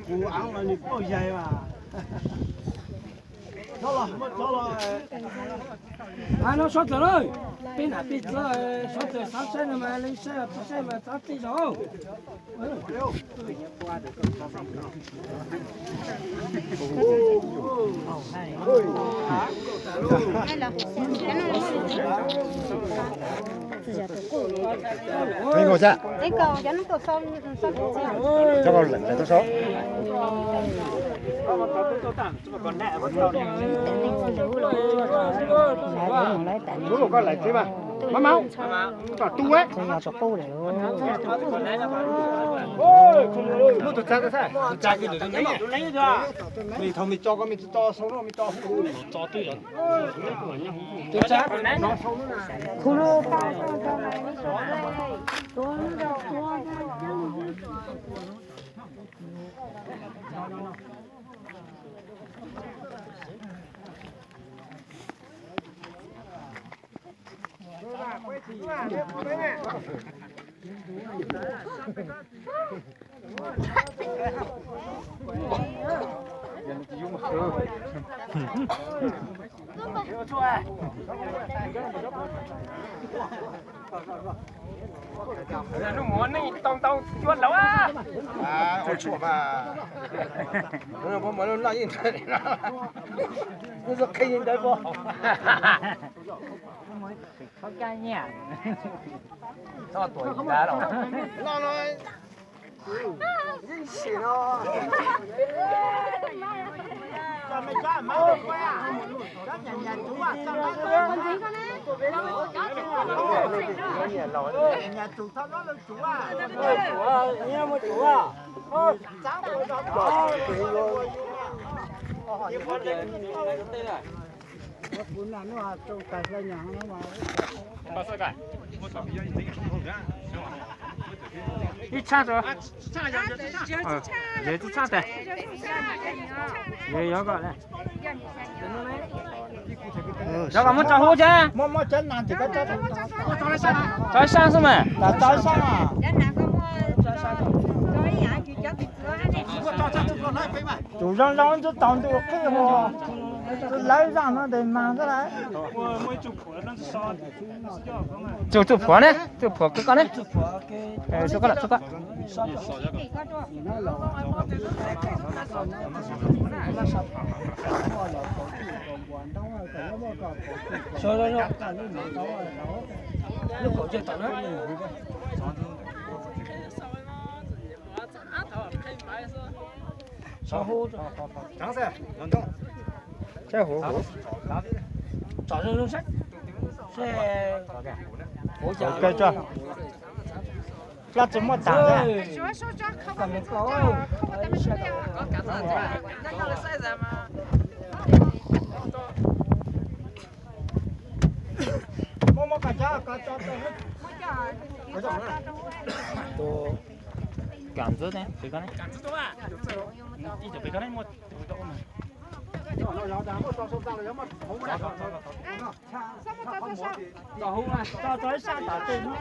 Kuv av los nws kuj yaig mas. Txhob los, muab txhob los. Av no sov tawm lawm, peb nam peb txwv sov tawm, xav saib no mas li saib, tsis saib mas txhob txij zog. Lub muv nej tau ntau cuab ntau. Ua tshuam mas, muab muab lub noj yeej ntawd, lub qhib yeej ntawd. Txhob nyiam, txhob tuam ib dag los. Yeej sim no. Ib tshaj, yog ib tshaj tes, yog kom, yog kom muab tso hub thiab. Tso ib sab xwb mas. Tus zoo zoo twb tau ntu qij hu, tus lawv zaj no tes mas xwb lawm. Tsuj, tsuj phuav ne, tsuj phuav koj ne. Tsuj koj, tsuj koj. Dlaab tsi muaj taag? Tus kam ntxwb ne, pem ko ne. Ib tug pem ko ne, muaj tus tau ua mas. Tso hub, tso ib sab tom tej no.